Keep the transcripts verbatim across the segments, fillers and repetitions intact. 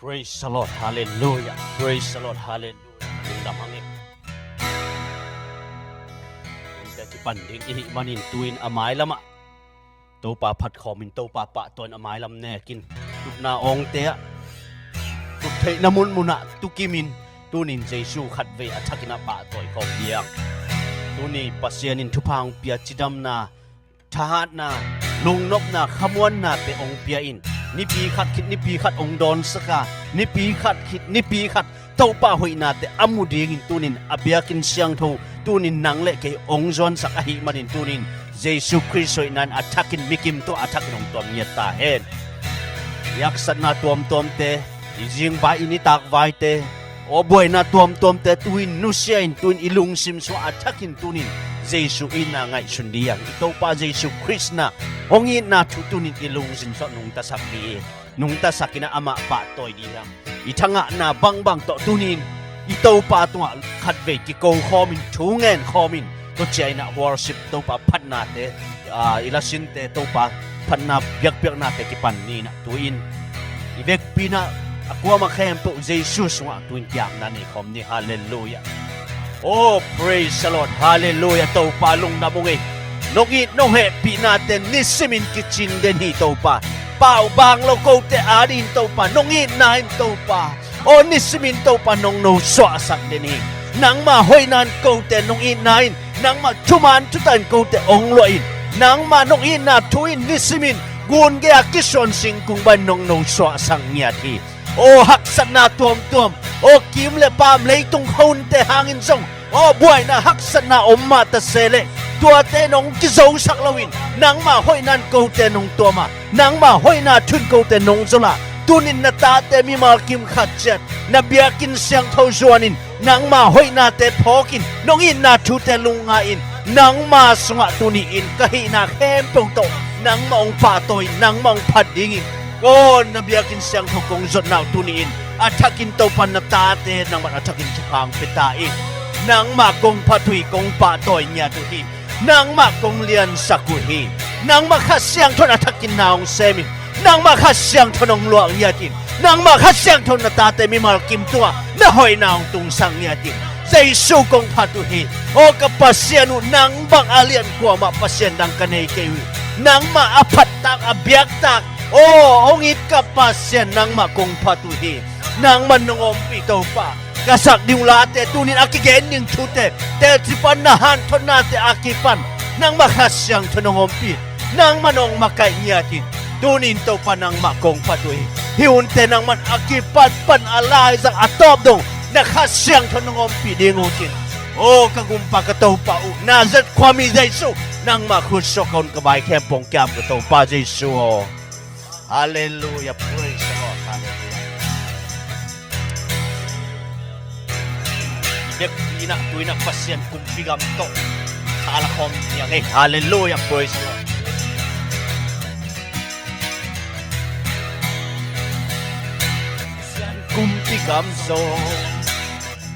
Praise the Lord, hallelujah. Praise the Lord, hallelujah. Lungdam hang e. Tute kipan ding i hih manin tu-in a mailamah Topa phatkhawmin Topa pahtawiin a mailam nekin tupna awngte ah, tup theihna munmunah tukimin tunin Jesu khatvei a thakin a pahtawi khawm ding. Tuni Pasian in thupha hong pia, cidamna, thahatna, lungnopna, khamuannate hong pia in, nipi khat khit nipi khat hong dawnsak a, nipi khat khit nipi khat Topa hoihnate a mu dingin tunin a biakinn siangtho tunin nang le kei hong zuansak ahih manin tunin Jesu Khrist hoihna in a thakin mikim tawh a thakin hong tuam ngiat ta hen. I haksatna tuamtuamte, i zingvai, i nitak vaite, aw buaina tuamtuamte tu-in nusia in tuin i lungsim sungah a thakin tunin Jesu itna ngaihsun ding. I Topa Jesu Khrist na hong itna thu tunin i lungsim sungah nungtasak ding hi. Nungtasak in a amah pahtawi ding hi. I thangahna bangbang tawh tunin i Topa tungah khatvei kiko khawmin thu ngen khawmin tua ciangin a worship, Topa phatnate, aa, i lasinte, Topa phatna biakpiaknate kipan ni in a, tu-in i vekpi in a, a kuamah khempeuh Jesu sungah tu-in kiapna nei khawm ni. Halleluiah. Oh, praise the Lord. Halleluiah. Topa lungdam ung ei. Nong it nong hehpihnate nisimin kicing den hi Topa. Pau bang lo kote adingin Topa, nong itna in Topa, aw nisimin Topa nong nosuahsak den hi. Nangmah hoihna in kote nong itna in, nangmah thuman thutah in kote hong luah in, nangmah nong itna thu in nisimin gun gei-a kisuan singkung bangin nong nosuahsak ngiat hi. Aw haksatna tuamtuam, aw kim le paam, leitung khuahunte hangin zong, aw buaina haksatna om mah ta se leh, tuate nong kizosak loin nangmah hoihna in kote nong tuam a, nangmah hoihna thu in kote nong zol a, tunin na tate mimal kim khat ciat na biakinn siangtho zuanin nangmah hoihnate phawkin nong itna thute lungngai-in nangmah sungah tuni-in ka hihna khempeuh tawh nangmah hong pahtawi, nangmah hong phat dingin, aw na biakinn siangtho kong zotna uh tuni-in a thakin Topa na tate nangmah a thakin thupha hong pia ta in. Nangmah kong phat uh hi, kong pahtawi ngiat uh hi. Nangmah kong liansak uh hi. Nangmah Kha Siangtho in a thakin na hong semin, nangmah Kha Siangtho in hong luah ngiatin, nangmah Kha Siangtho in na tate mimal kim tungah na hoihna hong tungsak ngiatin, Jesu kong phat uh hi. Aw ka Pasian uh, nang bang a lian kuamah Pasian dang ka nei kei uh hi. Nangmah a phattak, a biaktak, aw hong it ka Pasian, nangmah kong phat uh hi. Nangmah in nong ompih Topa. Ka sak ding uh late, tunin a kigen ding thute, teci pan na hanthotnate a kipan nangmah Kha Siangtho in hong ompih, nangmah in hong makaih ngiatin, tunin Topa nangmah kong phat uh hi. Hih hunte nangmah in a kipat pan a laizang a tawp dong na Kha Siangtho in hong ompih ding uh cin. Aw ka gumpa ka Topa uh, Nazareth khuami Jesu, nangmah khut suak ka hun ka vai khempeuh hong kiam ka Topa Jesu aw. Halleluiah, praise the Lord, halleluiah. Biakpi in a, tu-in a Pasian kumpi gam tawh thala khawm ni a ngei. Halleluiah, praise the Lord. Pasian kumpi gam zong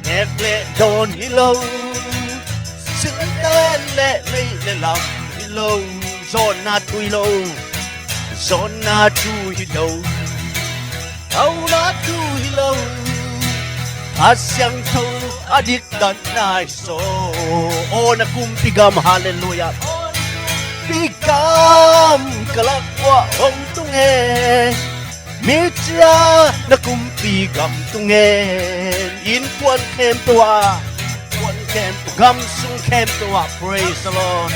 nek le dawn hi lo, silten le lei le lam hi lo, zawnna thu hi lo, zawnna thu hi lo, hauna thu hi lo, Kha Siangtho a diktatna hi zaw. Aw na kumpi gam, halleluiah. Pi gam ka lak uah hong tung e. Micia na kumpi gam tung e. Innkuan khempeuh ah, innkuan khempeuh, gam sung khempeuh ah, praise the Lord.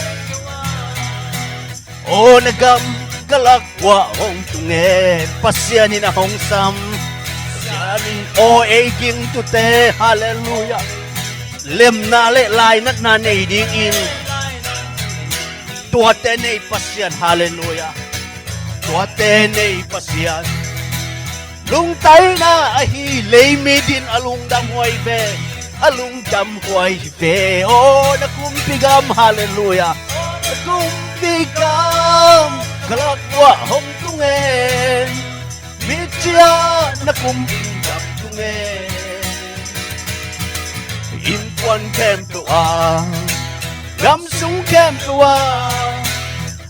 Aw na gam ka lak uah hong tung e. Pasian in a hong sam. Pasian in aw ei gingtute, halleluiah, lemna le lainatna nei dingin tuate nei Pasian, halleluiah. Tuate nei Pasian. Lungtaina ahi lei mi din a lungdam huai ve, a lungdam huai ve. Aw na kumpi gam, halleluiah. Na kumpi gam ka lak uah hong tung e. Micia na kumpi gam tung e. Innkuan khempeuh ah, gam sung khempeuh ah,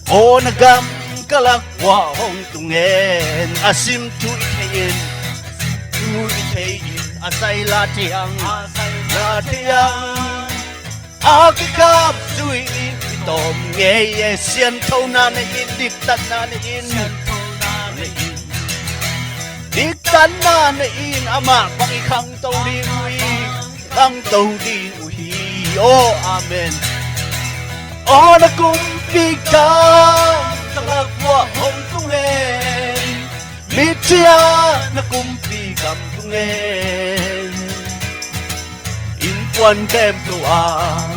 aw na gam ka lak uah hong tung e. A sim thu i thei in, Thu i thei in a sai la thiang, a sai la thiang. A kikhap zui in i tawm ngei e. Sianthona na in, diktatna na in, diktatna na in amah bang i khangto ding uh hi, khangto ding uh hi. Aw, amen. Aw na kumpi gam, ka lak uah hong tung e. Michia na kumpi gam tung e. Innkuan khempeuh ah,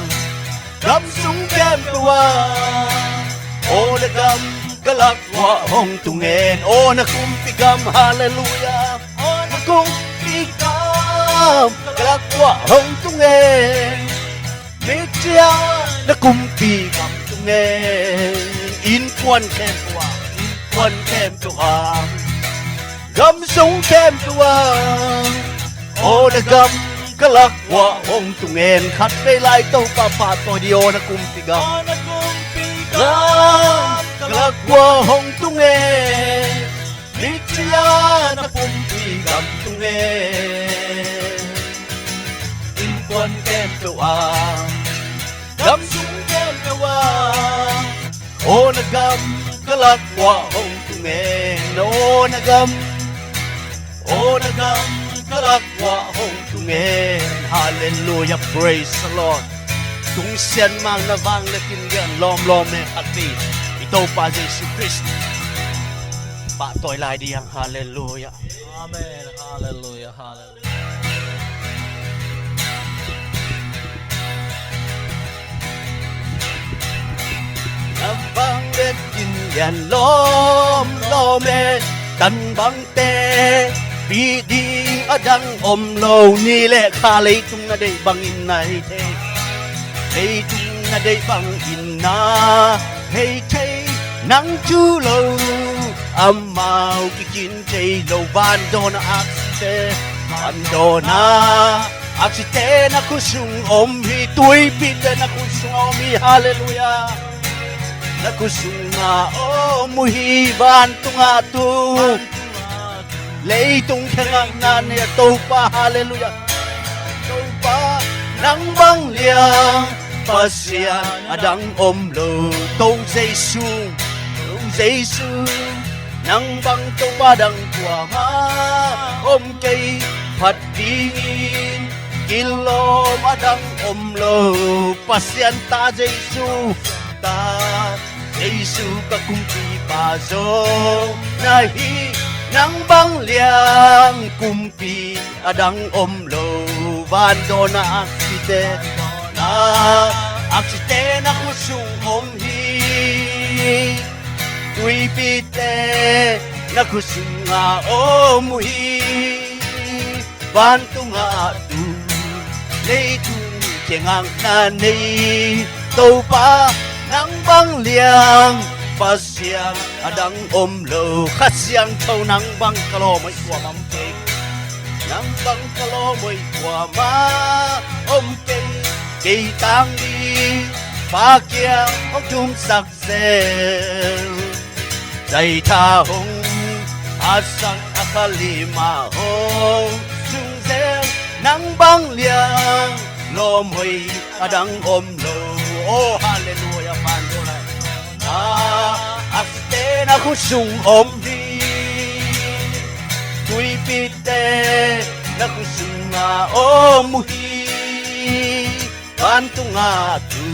gam sung khempeuh ah, aw na gam ka lak uah hong tung e. Aw na kumpi gam, halleluiah. Aw na kumpi gam, ka lak uah hong tung e. Michia na kumpi gam tung e. Innkuan khempeuh ah, innkuan khempeuh ah, gam sung khempeuh ah, aw na gam ka lak uah hong tung e. Khatvei lai Topa pahtawi dih. Aw na kumpi gam, aw na kumpi gam, ka lak uah hong tung e. Michia na kumpi gam tung e. Innkuan khempeuh ah, gam sung khempeuh ah, aw na gam ka lak uah hong tung e. Aw na gam, aw na gam ka lak uah hong tung e. Halleluiah, praise the Lord. Tungsiah mang na vanglian lian lawmlawm e. Khatvei i Topa Jesu Khrist pahtawi lai dih hang. Halleluiah. Amen. Halleluiah. Halleluiah. Na vanglian lian lawmlawm e. Tan bangte pih ding a dang om lo. Ni le kha leitung na deih bangin na hei thei, leitung na deih bangin na hei thei. Nang thu lo, amau kikin thei lo. Vandawn a aksite, vandawn a aksite na khut sung om hi. Tuipite na khut sung om hi. Halleluiah. Na khut sungah om uh hi. Vantungah tu, leitung khengakna nei a Topa. Halleluiah. Topa nang bang liang Pasian a dang om lo. Topa Jesu, Topa Jesu, nang bang Topa dang kuamah om kei. Phat dingin kilawm a dang om lo. Pasian ta Jesu, ta Jesu ka kumpipa zong na hi. Nang bang liang kumpi a dang om lo. Vandawn a aksite, na aksite na khut sung om hi. Tuipite na khut sungah om uh hi. Vantungah tu, leitung kiangah na nei Topa nang bang liang Pasian a dang om lo. Kha Siangtho nang bang ka lawm hoih kuamah om kei. Nang bang ka lawm hoih kuamah om kei. Kei tang ding Pa kiang hong thumsak zel. Zaitha hong a sang a kha limah hong sung zel. Nang bang liang lawm hoih a dang om lo. Oh, halleluiah, vandawn a aksite na khut sung om hi. Tuipite na khut sungah om uh hi. Vantungah tu,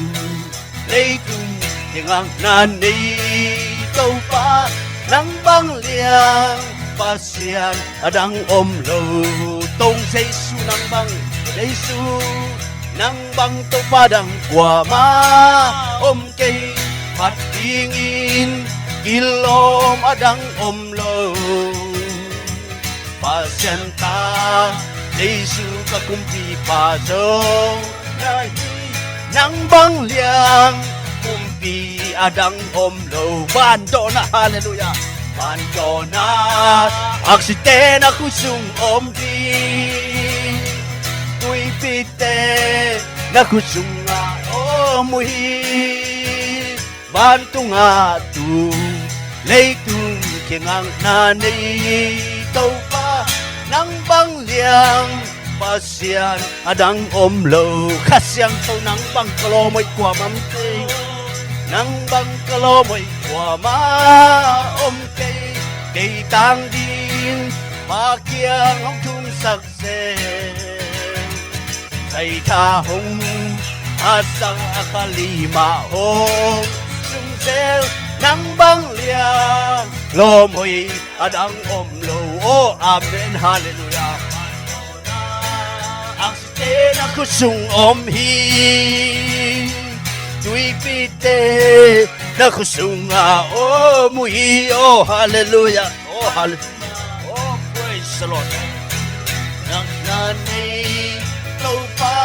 leitung kiangah na nei Topa nang bang liang Pasian a dang om lo. Topa Jesu nang bang, Jesu nang bang Topa dang kuamah om kei. Phat dingin kilawm a dang om lo. Pasian ta Jesu ka kumpipa zong na hi. Nang bang liang kumpi a dang om lo. Vandawn a, halleluiah, vandawn a aksite na khut sung om hi. Tuipite na khut sungah om uh hi. Vantungah tu, leitung kiangah na nei Topa Nang bang liang Pasian a dang om lo. Kha Siangtho, nang bang ka lawm hoih kuamah om kei. Nang bang ka lawm hoih kuamah om kei. Kei tang ding Pa kiang hong thumsak zen. Zaitha hong a sang a kha limah hong sung zel. Nang bang liang lawm hoih a dang om lo. Oh, amen, halleluiah. Aksite na khut sung om hi. Tuipite na khut sungah om uh hi. Oh, halleluiah. Oh, halleluiah. Oh, praise the Lord. Nang na nei Topa,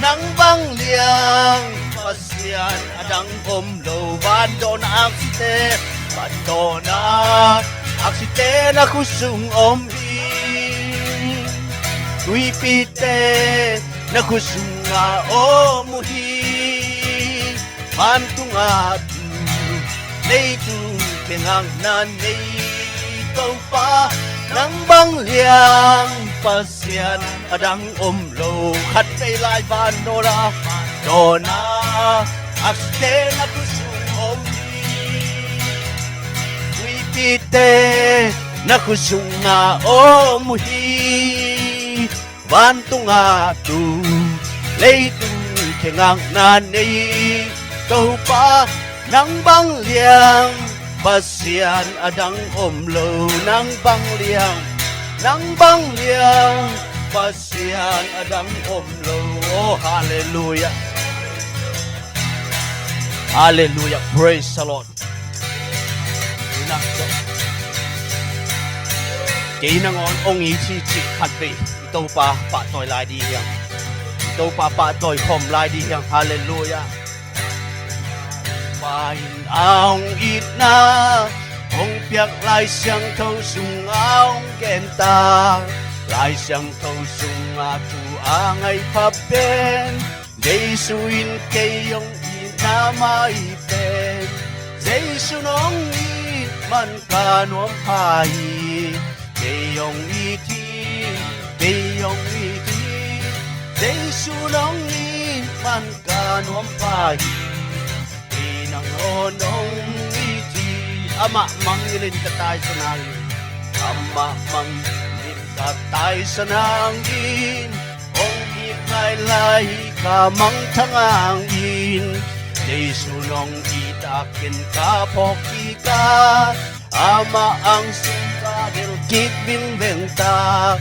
nang bang liang Pasian a dang om lo. Van dawna aksite, van dawna aksite na khut sung om hi. Tuipite na khut sungah om uh hi. Vantungah tu, leitung tengah na nei Topa, nang bang liang Pasian a dang om lo. Khat vei lai, van dawna, dawna aksite na khut sung om hi. Tuipite na khut sungah om uh hi. Vantungah tu, leitung tengah na nei Topa, nang bang liang Pasian a dang om lo. Nang bang liang, nang bang liang Pasian a dang om lo. Oh, halleluiah. Halleluiah. Praise the Lord. Kei nangawn hong it hi cih khat vei i Topa pahtawi lai dih hiam? I Topa pahtawi khawm lai dih hiam? Halleluiah. Pa in a hong itna hong piak Lai Siangtho sungah hong genta. Lai Siangtho sungah thu a ngaih pha pen Jesu in kei hong itna mah hi pen. Jesu nong it man ka nuam pha hi. Kei hong it hi, kei hong it hi. Jesu nong it man ka nuam pha hi. Kei nangawn hong it hi. Amah mangngilh in ka taisan hangin, amah mangngilh in ka taisan hangin, hong it nai lai hi ka mangthang hangin. Jesu nong it a, ken ka phawk kik a, amah hong sung ka delh kik vingveng ta.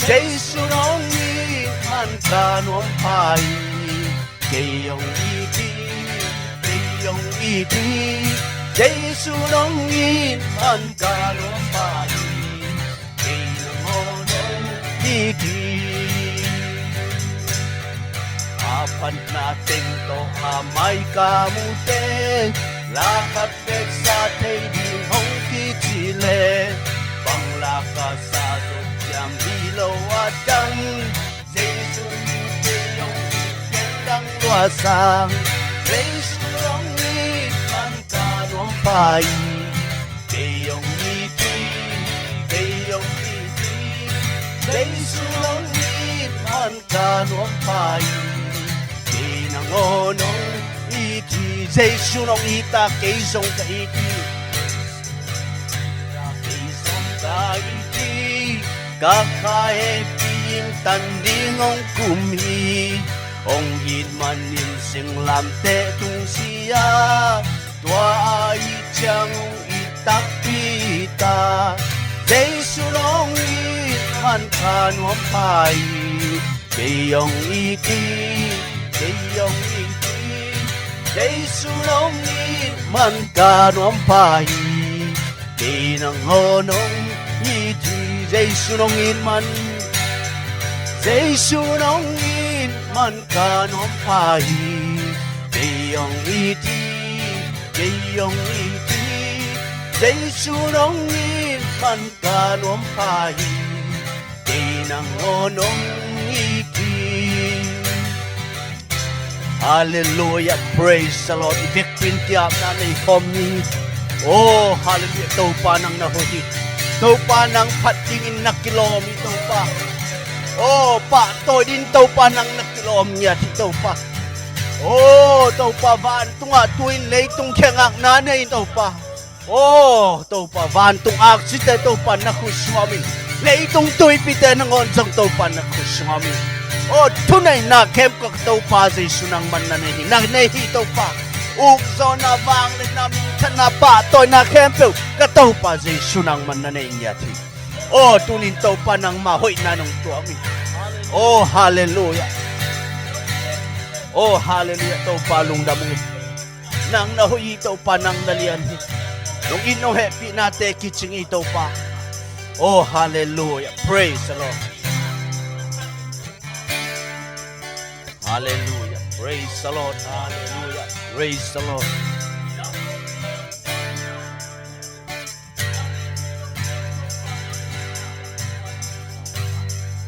Jesu nong it man ka nuam pha hi. Kei hong it hi, kei hong it hi. Jesu nong it man ka nuam pha hi. Kei nangawn hong it hi. A phatna teng tawh a mai ka muh teng, la khat bek sa thei ding hong kici leh, bang la ka sa zo hiam hi lo a dang. Jesu in kei hong it, ken dang lua sang. Jesu hong it man ka nuam pha hi. Kei hong it hi, kei hong it hi. Jesu hong it man ka nuam pha hi. Kei nangawn hong it hi. Jesu hong it a, kei zong ka it hi. Kei zong ka it hi. Ka kha hehpih in tan ding hong kum hi. Hong it manin singlamteh tung si a, tua a it ciang hong it takpi ta. Jesu hong it man ka nuam pha hi. Kei hong it hi, kei hong it hi. Jesu hong it man ka nuam pha hi. Kei nangawn hong it hi. Jesu hong it man, Jesu hong it man ka nuam pha hi. Kei hong it hi, kei hong it hi. Jesu hong it man ka nuam pha hi. Kei nangawn hong it hi. Halleluiah, praise the Lord. I vekpi in ki-apna nei khawm ni. Oh, halleluiah, Topa nang na hoih hi. Topa nang phat dingin na kilawm hi Topa. Aw pahtawi dingin Topa nang na kilawm ngiat hi Topa. Aw Topa vantungah tu-in leitung khengakna nei Topa. Aw Topa vantung aksite Topa na khut sungah om in. Leitung tuipite nangawn zong Topa na khut sungah om in. Aw thuneihna khempeuh ka Topa Jesu nangman na nei hi. Na nei hi Topa. Ukzawhna vangliatna minthanna pahtawina khempeuh ka Topa Jesu nangman na nei ngiat hi. Aw tunin Topa nangma hoihna nong tuam hi. Aw halleluiah. Aw halleluiah Topa lungdam ung hi. Nang na hoih hi Topa nang na lian hi. Nong it nong hehpihnate kicing hi Topa. Aw halleluiah. Praise the Lord. Halleluiah. Praise the Lord. Halleluiah. Praise the Lord.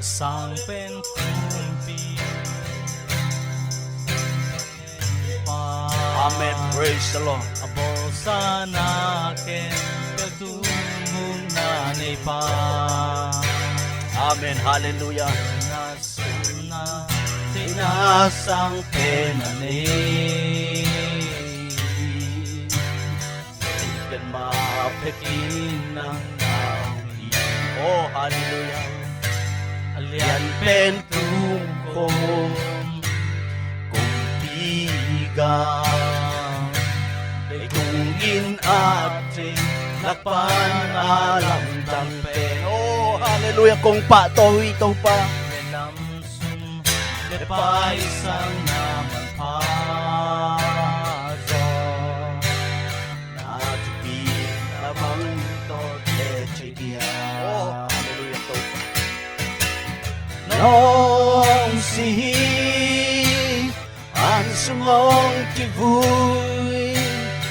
Sang pen kumpi. Amen. Praise the Lord. A bawlsa na ken ka tung hong na nei pa. Amen. Halleluiah. Na sumna teina sang pen a nei. Ken ma pekin nang nau hi. Oh, halleluiah. A lian pen tung khawm kumpi gam. Leitung in a thei lak pan a lamdang pen. Oh, halleluiah. Kong pahtawi Topa. Lam sum le pai sang na manpha zaw. Na thupi na bang tawh te thei dia. Oh, halleluiah Topa. Nong si hi an sung hong kivui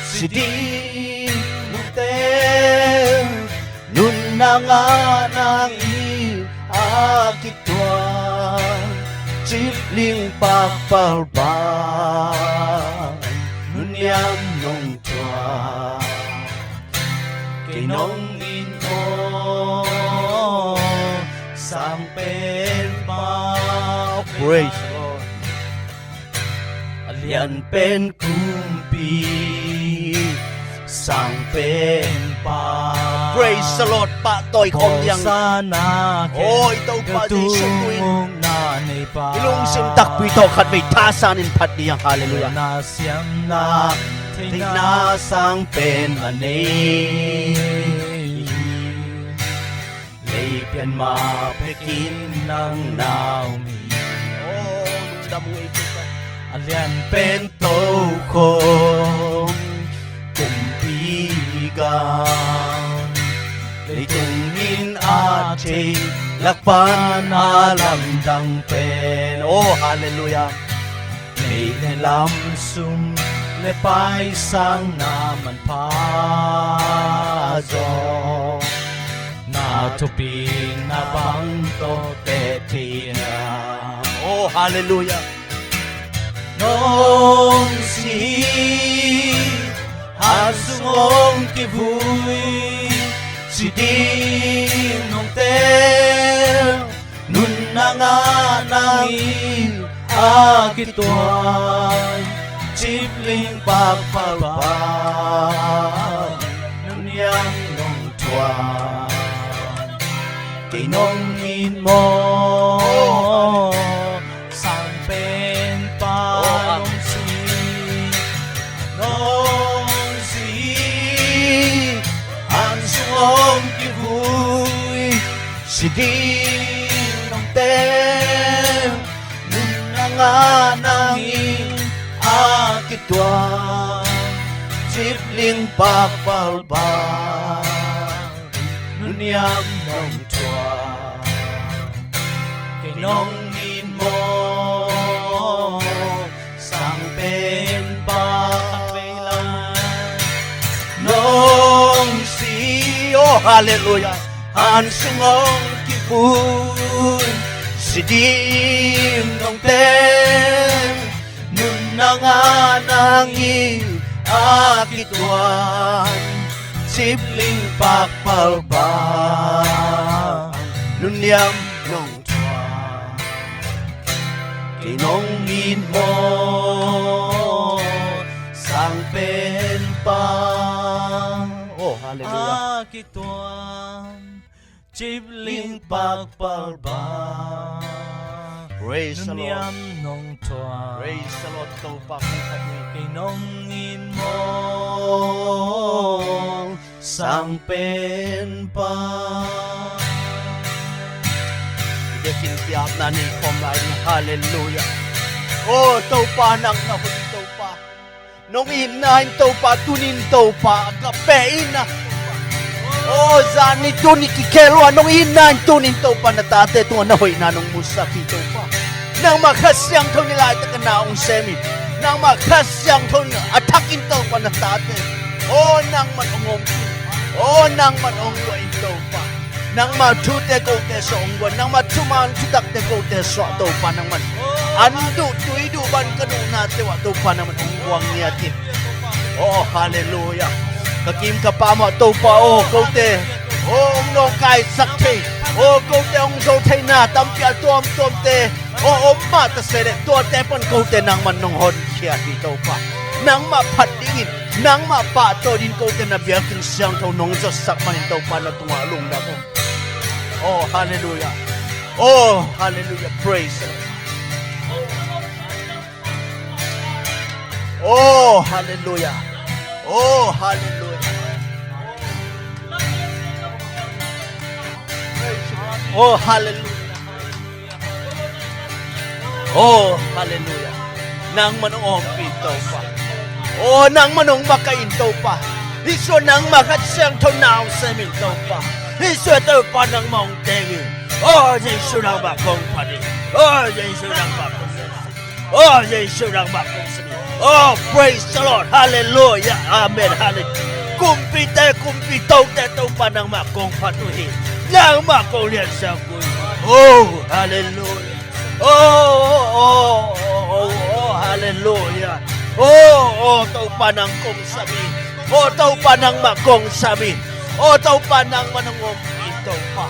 si ding nong tel. Nunna ngah nang in a kituak cipling pakpal bang nunniam nong thuak. Kei nong in maw sang pen pa. Praise the Lord. A lian pen kumpi sang pen pa. Praise the Lord. Pahtawi khawm liang. Hosana ken. Oi Topa Jesu tuin. I lungsim takpi tawh khatvei thasan in phat liang. Halleluiah. Na siamna theihna sang pen a nei. Lei pian mah pekin nang nau mi. Oh, lungdam ung ei Topa. A lian pen tokhawm kumpi gam. Leitung in a thei lak pan a lamdang pen. Oh, halleluiah. Neih le lam sum le pai sang na manpha zaw. Na thupi na bang tawh te thei dia. Oh, halleluiah. Nong si hi an sung hong kivui si ding nong tel. Nunna ngah nang in a kituak cipling pakpal bang nunniam nong thuak. Kei nong in maw sang pen pa nong si. Nong si an sung hong kivui si ding nong tel. Nunna ngah nang in a kituak cipling pakpal bang nunniam nong thuak. Kei nong in maw sang pen pa. Nong si, oh, halleluiah. An sung hong kivui si ding nong tel. Nunna ngah nang in a kituak cipling pakpal bang Niam nong thuak, kei nong it maw, Sang Penpa. Oh, hallelujah. A kituam cip ling pakpal bang, Praise the Lord. Niam nong thuak, Praise the Lord. Topa kong khat ni, kei nong it maw, Sang Penpa. Biakinn kiapna nei khawm lai ni. Hallelujah. Oh, Topa, nang na hun, Topa. Nong itna in, Topa, tunin, Topa, ka peh in na. Oh, zan ni tuni kikhel uh a nong itna in tunin, Topa, na tate tungah na hoihna nong musak hi, Topa. Nangmah Kha Siangtho in laitak a na hong sem in. Nangmah Kha Siangtho in a thak in, Topa, na tate. Oh, nangman hong om in. Oh, nangman hong luah in, Topa. Nangmah thute kote suah hong guan. Nangmah thuman thutakte kote suah, Topa, nangman. An duh tui duh bang ka duhnate uh ah, Topa, nangman hong guang ngiat in. Oh, hallelujah. Ka kim ka pam ah, Topa, oh, kote, oh, hong nawngkaisak thei, oh, kote hong zo theihna tampi a tuamtuamte, oh, om mah ta se leh, tuate pan kote nangman nong honkhia hi, Topa. Nangmah phat dingin, nangmah pahtawi dingin kote na biakinn siangtho nong zotsak manin, Topa, na tungah lungdam ung. Oh, hallelujah. Oh, hallelujah. Praise the Lord. Oh, hallelujah. Oh, hallelujah. Oh, hallelujah. Oh, hallelujah. Nangman hong ompih in, Topa. Oh, nangman hong makaih in, Topa. Jesuh, nangmah Kha Siangtho na hong sem in, Topa. Jesuh, Topa, nangmah hong teng in. Oh, Jesuh, nangmah kong phat in. Oh, Jesuh, nangmah kong sem in. Oh, Jesuh, nangmah kong sem in. Oh, praise the Lord. Hallelujah. Amen. Hallelujah. Kumpite, kumpi, Tote, Topa, nangmah kong phat uh hi. Nangmah kong liansak uh hi. Oh, hallelujah. Oh, oh, oh, oh, oh, hallelujah. Oh, oh, Topa, nang kong sam hi. Oh, Topa, nangmah kong sam hi. Oh, Topa, nangmah nong ompih in, Topa.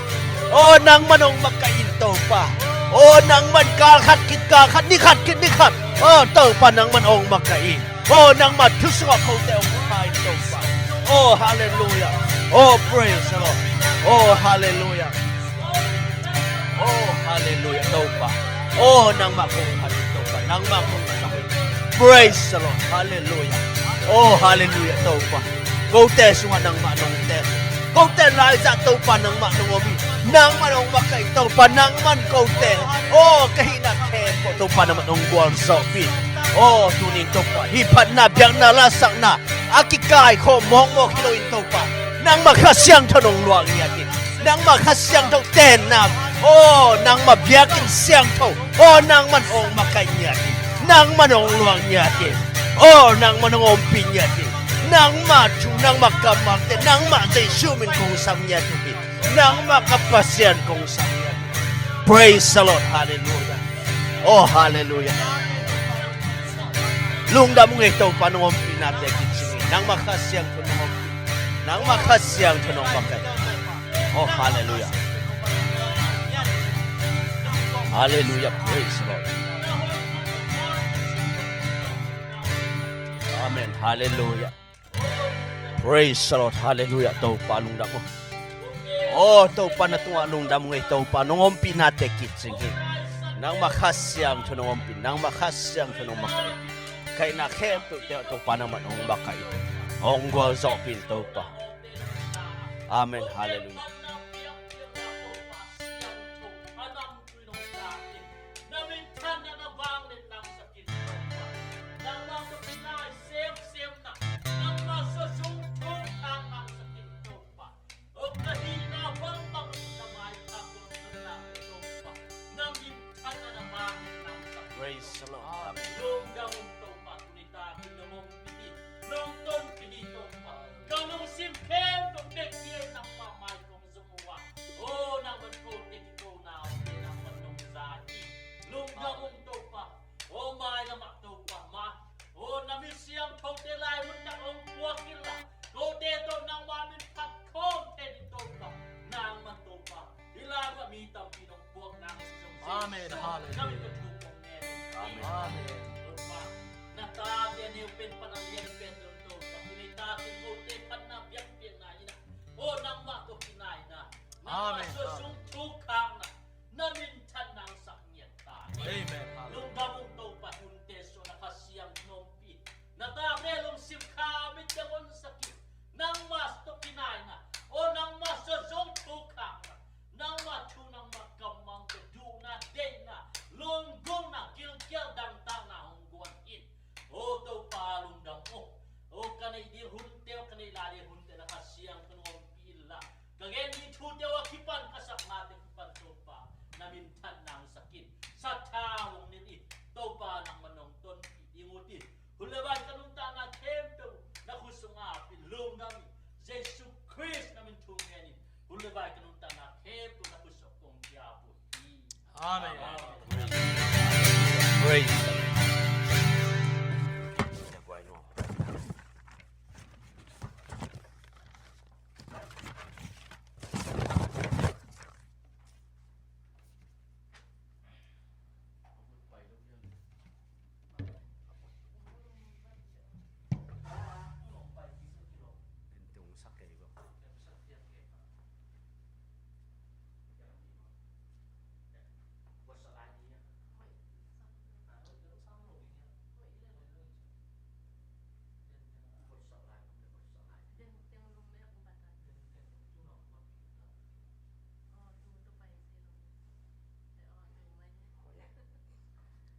Oh, nangmah nong makaih in, Topa. Oh, nangmah kal khat khit kal khat, ni khat khit ni khat, oh, Topa, nangmah nong makaih in. Oh, nangmah thu sungah kote hong kha in, Topa. Oh, hallelujah. Oh, praise the Lord. Oh, hallelujah. Oh, hallelujah, Topa. Oh, nangmah kong phat in, Topa. Nangmah kong sam in. Praise the Lord. Hallelujah. Oh, hallelujah, Topa. Kote sungah nangmah nong teh. Kote laizah, Topa, nangmah nong om hi. Nangmah nong makaih, Topa, nangmah kote, oh, ka hihna khempeuh, Topa, nangmah nong gualzawhpih. Oh, tunin, Topa, hih phatna, biakna, lasakna a kikaikhawm mawkmawk hi loin, Topa, nangmah Kha Siangtho nong luah ngiat in. Nangmah Kha Siangtho tenna, oh, nangmah biakinn siangtho, oh, nangman hong makaih ngiat in. Nangman hong luah ngiat in. Oh, nangman hong ompih ngiat in. Nangmah thu, nangmah kammalte, nangmah Jesuh min kong sam ngiat uh hi. Nangmah ka Pasian kong sam ngiat uh hi. Praise the Lord. Hallelujah. Oh, hallelujah. Lungdam ung ei, Topa nong ompihnate kicing hi. Nangmah Kha Siangtho nong ompih. Nangmah Kha Siangtho nong makaih. Oh, hallelujah. Hallelujah. Praise the Lord. Amen. Hallelujah. Praise the Lord. Hallelujah. Topa lungdam ung. Oh, Topa na tungah lungdam ung ei, Topa nong ompihnate kicing hi. Nangmah Kha Siangtho nong ompih. Nangmah Kha Siangtho nong makaih. Kaihna khempeuhte Topa nangman hong makaih. Hong gualzawhpih in, Topa. Amen. Hallelujah. Praise the Lord. Amen. Amen. Hallelujah. Amen. Amen. Topa, na tate neu pen pan a lian pen dong Topa, hih lei ta tingkote pan na biakpiakna in a, aw nangmah tawh kinaina, nangmah Amen. Tawh zong thukhakna, na minthanna hong sak ngiat ta. Amen. Hallelujah. Lungdam ung Topa, hunte sungah na Kha Siangtho hong ompih, na tate lungsim kha mit teng honsak in, nangmah tawh kinaina, aw nangmah tawh zong thukhakna, nangmah thu nangmah kammal tawh duhna, deihna, lunggulhna, gilkial dangtakna hong guan in. Aw Topa lungdam aw. Aw ka neih ding hunte, aw ka neih lai ding hunte na Kha Siangtho hong ompih inla, ka gen ding thute aw a kipan ka sak mate kipan Topa, na minthanna hong sak in. Sathau hong nilh in. Topa nangmah nong tonpih ding ut in. Hun le vai ka nuntakna khempeuh na khut sungah ap in, lungdam in. Jesu Khrist na min thu ngen in. Hun le vai ka nuntakna khempeuh na khut sungah kong kiap uh hi. Amen. Amen. Praise the Lord.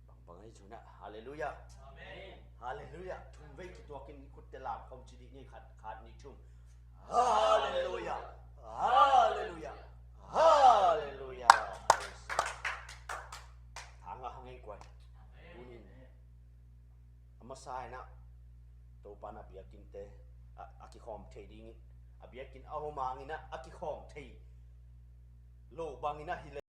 Bangbang ahi cunah. Halleluiah. Amen. Halleluiah. Thum vei kituakin khutte lam khawm ci dih ni, khat, khat, nih, thum. Halleluiah. Halleluiah. Halleluiah. Hang a hang ei kuai. Tunin a masa inah Topa in a biakinnte a, a kikhawm thei dingin, a biakinn a om hanginah a kikhawm thei lo banginah hi le